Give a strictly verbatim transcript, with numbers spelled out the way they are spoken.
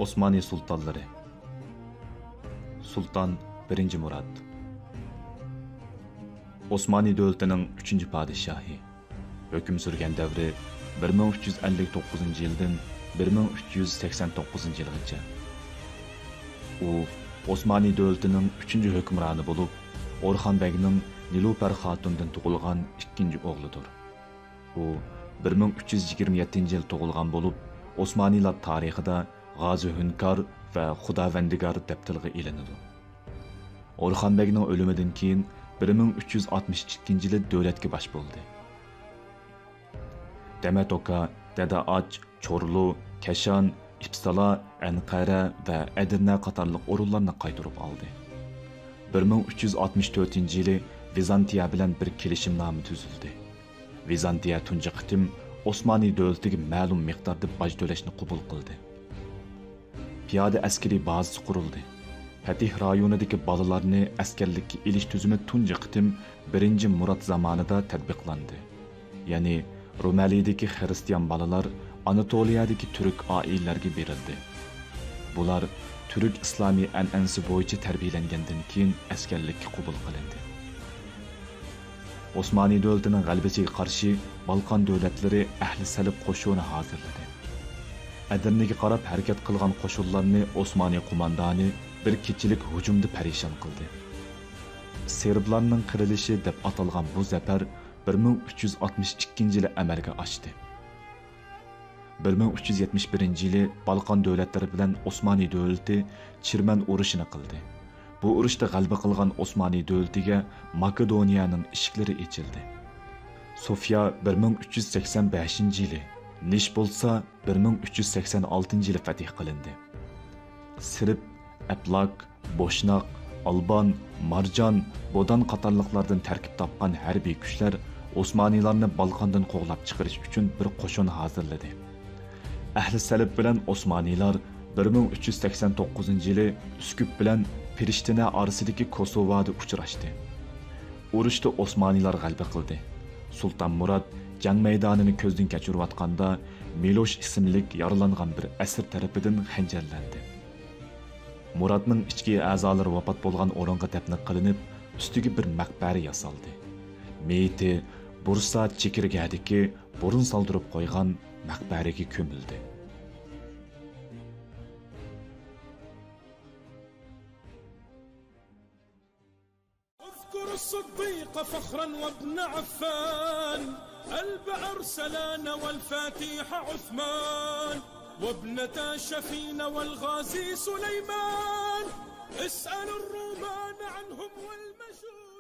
ئوسمانى سۇلتانلىرى. سۇلتان بىرىنچى مۇرات. ئوسمانى دۆلىتىنىڭ ئۈچىنچى پادىشاھى. ھۆكۈم سۈرگەن دەۋرى بىر مىڭ ئۈچ يۈز ئەللىك توققۇزىنچى يىلدىن بىر مىڭ ئۈچ يۈز سەكسەن توققۇزىنچى يىلغىچە. ئۇ ئوسمانى دۆلىتىنىڭ ئۈچىنچى ھۆكۈمرانى بولۇپ، ئورخان بەگنىڭ نىلۇپەر خاتۇندىن تۇغۇلغان ئىككىنچى ئوغلىدۇر. ئۇ بىر مىڭ ئۈچ يۈز يىگىرمە يەتتىنچى يىل تۇغۇلغان بولۇپ، ئوسمانىلار تارىخىدا غازى ھۈنكار ۋە خۇداۋەندىگار دەپ تىلغا ئېلىنىدۇ. ئورخان بەگنىڭ ئۆلۈمىدىن كېيىن بىر مىڭ ئۈچ يۈز ئاتمىش ئىككىنچى يىلى دۆلەتكە باش بولدى. دەمەتوكا، دەدەئاچ، چورلۇ، كەشان، ئىپسالا، ئەنقەرە ۋە ئەدىرنە قاتارلىق ئورۇنلارنى قايتۇرۇپ ئالدى. بىر مىڭ ئۈچ يۈز ئاتمىش تۆتىنچى يىلى ۋىزانتىيە بىلەن بىر كېلىشىمنامە تۈزۈلدى. ۋىزانتىيە تۇنجى قېتىم ئوسمانى دۆلىتىگە مەلۇم مىقداردا باج تۆلەشنى قوبۇل قىلدى. پىيادە ئەسكىرىي بازىسى قۇرۇلدى. پەتىھ رايونىدىكى بالىلارنى ئەسكەرلىككە ئېلىش تۈزۈمى تۇنجى قېتىم بىرىنچى مۇرات زامانىدا تەتبىقلاندى. يەنى، رومەلىدىكى خىرىستىيان بالىلار ئاناتولىيەدىكى تۈرك ئائىلىلەرگە بېرىلدى. بۇلار تۈرك ئىسلامىي ئەنئەنىسى بويىچە تەربىيەلەنگەندىن كېيىن ئەسكەرلىككە قوبۇل قىلىندى. ئوسمانى دۆلىتىنىڭ غەلىبىسىگە قارشى بالقان دۆلەتلىرى ئەھلى سەلىب قوشۇنى ھازىرلىدى. ئەدىرنىگە قاراپ ھەرىكەت قىلغان قوشۇنلارنى ئوسمانى قوماندانى بىر كېچىلىك ھۇجۇمدا پەرىشان قىلدى. سېربلارنىڭ قىرىلىشى دەپ ئاتالغان بۇ زەپەر بىر مىڭ ئۈچ يۈز ئاتمىش ئىككىنچى يىلى ئەمەلگە ئاشتى. بىر مىڭ ئۈچ يۈز يەتمىش بىرىنچى يىلى بالقان دۆلەتلىرى بىلەن ئوسمانى دۆلىتى چىرمەن ئۇرۇشىنى قىلدى. بۇ ئۇرۇشتا غەلىبە قىلغان ئوسمانى دۆلىتىگە ماكېدونىيەنىڭ ئىشىكلىرى ئېچىلدى. سوفيا بىر مىڭ ئۈچ يۈز سەكسەن بەشىنچى يىلى، نىش بولسا بىر مىڭ ئۈچ يۈز سەكسەن ئالتىنچى يىلى فەتھ قىلىندى. سېرب، ئەپلاك، بوشناق، ئالبان، مارجان، بودان قاتارلىقلاردىن تەركىب تاپقان ھەربىي كۈچلەر ئوسمانىيلارنى بالقاندىن قوغلاپ چىقىرىش ئۈچۈن بىر قوشۇن ھازىرلىدى. ئەھلى سەلىب بىلەن ئوسمانىيلار بىر مىڭ ئۈچ يۈز سەكسەن توققۇزىنچى يىلى ئۈسكۈپ بىلەن پىرىشتىنە ئارىسىدىكى كوسوۋادا ئۇچراشتى. ئۇرۇشتا ئوسمانىيلار غەلىبە قىلدى. سۇلتان مۇرات جەڭ مەيدانىنى كۆزدىن كەچۈرۈۋاتقاندا، مىلوش ئىسىملىك يارىلانغان بىر ئەسىر تەرىپىدىن خەنجەرلەندى. مۇراتنىڭ ئىچكى ئەزالىرى ۋاپات بولغان ئورۇنغا دەپنە قىلىنىپ، ئۈستىگە بىر مەقبەرە ياسالدى. مېيىتى بۇرسا چېكىرگەدىكى بۇرۇن سالدۇرۇپ قويغان مەقبەرىگە كۆمۈلدى. اذكر الصديق فخرا وابن عفان، البئر سلان والفاتح عثمان، وابنتا شفين والغازي سليمان، اسأل الرومان عنهم والمجوس.